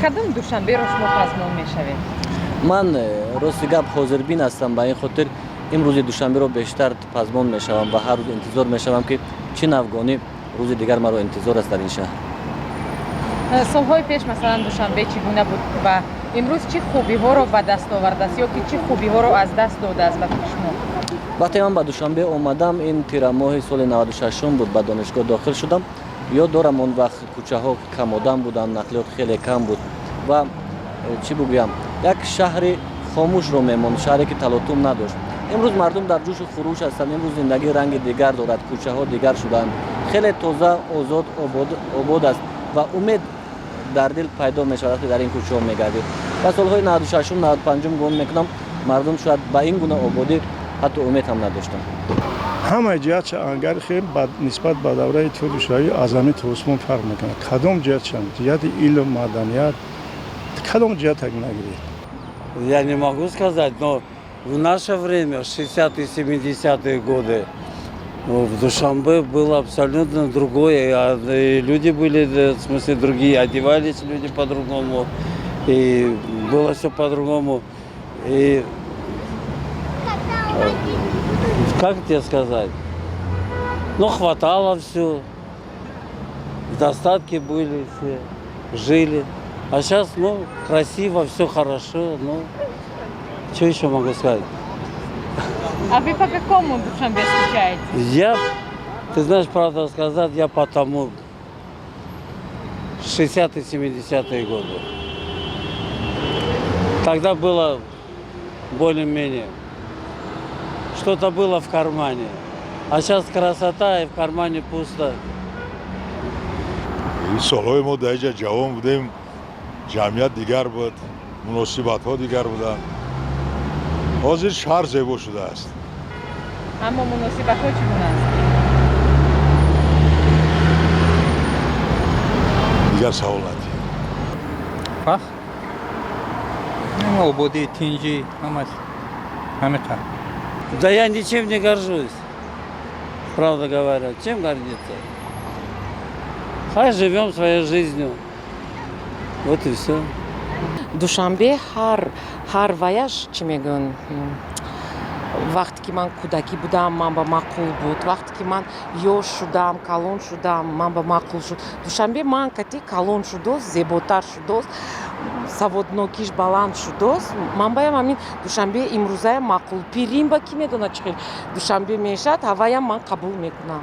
Кадом Душанберо шумо пазмон мешавед? Ман рости гап ҳозирбин ҳастам, ба ин хотир имрӯзи Душанберо бештар пазмон мешавам ва ҳар рӯз интизор мешавам, ки чӣ навгонӣ рӯзи дигар маро интизор аст дар ин шаҳр. Солҳои пеш, масалан, Душанбе чӣ гуна буд ва имрӯз чӣ хубиҳоро ба даст овардааст ё ки чӣ хубиҳоро аз даст додааст ба фикри шумо? Вақте ман ба Душанбе омадам, ин тирамоҳи соли 96-ум буд, ба донишгоҳ дохил шудам. Ёд дорам, он вақт кӯчаҳо камодам буданд, нақлиёт хеле кам буд ва чӣ бигӯям, як шаҳри хомӯшро мемонд, шаҳре ки талотум надошт. Имрӯз мардум дар ҷӯшу хуруш ҳастанд. Имрӯз зиндагӣ ранги дигар дорад, кӯчаҳо дигар шудаанд, хеле тоза, озод, обод аст ва умед дар дил пайдо мешавад, вақте дар ин кӯчаҳо мегардед. Ва солҳои 96-ум, 95-ум гумон мекунам, мардум шояд ба ин гуна ободӣ ҳатто умед ҳам надоштанд. Ҳамаи ҷиҳатша агар хел нисбат ба давраи Иттиҳоди Шӯравӣ аз замин то осмон фарқ мекунад. Кадом ҷиҳатшам, ҷиҳати илм, маданият, кадом ҷиҳат нагиред. Я не могу сказать, но в наше время, 60-е, 70-е годы, в Душанбе было абсолютно другое. И люди были, в смысле, другие, одевались люди по-другому, и было все по-другому. И как тебе сказать? Ну, хватало все, в достатке были все, жили. А сейчас, ну, красиво, все хорошо, ну, что еще могу сказать? А вы по какому Душанбе скучаете? Я, ты знаешь, правда сказать, я потому 60-е, 70-е годы. Тогда было более-менее. Что-то было в кармане. А сейчас красота, и в кармане пусто. Солҳои мо дар инҷа ҷавон будем, ҷамъият дигар буд, муносибатҳо дигар буданд. Ҳозир шаҳр зебо шудааст. Аммо муносибатҳо чӣ гуна аст? Дигар савол надиҳед. Фарқ, ободӣ, тинҷӣ, ҳамаш ҳамиқа. Да я ничем не горжусь. Правда говоря, чем гордиться? Хай живем своей жизнью. Вот и все. Душанбе ҳар ваяш, чӣ мегӯян, вақте ки ман кӯдакӣ будам, ман ба маъқул буд, вақте ки ман ёш шудам, калон шудам, ман ба маъқул шуд. Душанбе ман кати калон шудост, зеботар шудост, саводнокиш баланд шудост. Ман баям ҳамин Душанбе имрӯзаям маъқул. Пирим ба кӣ медонад, чӣ хел Душанбе мешавад, ҳаваям ман қабул мекунам.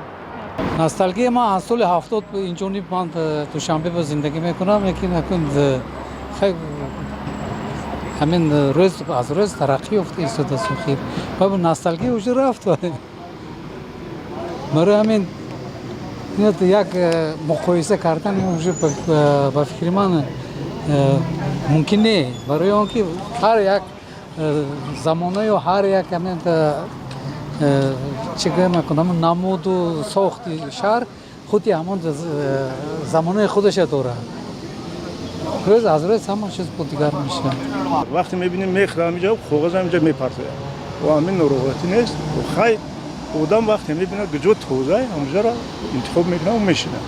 Ностальгия, ман аз соли 70 инҷониб ман Душанбе ба зиндагӣ мекунам, лекин акун хай ҳамин рӯз аз рӯз тараққӣ ёфта истодааст. Хир ба ностальгия уже рафт. Барои ҳамин як муқоиса кардан уже ба фикри ман мумкин не, барои он ки ҳар як замонаю ҳар як ҳамин, чӣ гӯям, ҳамон намуду сохти шаҳр худи ҳамон замонаи худаша дорад. Рӯз аз рӯз ҳама чиз бо дигар мешавад. Вақте мебинем, мехӯрам инҷа, коғазам инҷа мепартоям ва ҳамин нороҳатӣ нест. Хай, одам вақте мебинад, куҷо тоза, ҳамҷаро интихоб мекунад, мешинад.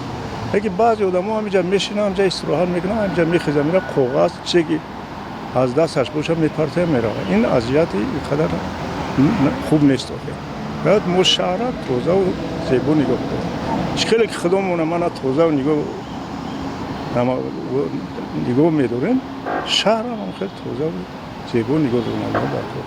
Лекин баъзе одамо ҳаминҷа мешинанд, ҳамҷа истироҳат мекунанд, ҳаминҷа мехезанд, мера, коғаз, чизе ки аз дасташ бошад, мепартояд, меравад. Ин аз ҷиҳати ин қадар хуб нест. Охир бояд мо шаҳра тозаву зебо нигоҳ дорем. Чӣ хеле ки худомона мана тозаву нигоҳ медорем, шаҳрам ҳам хеле тозаву зебо нигоҳ дорем дар кор.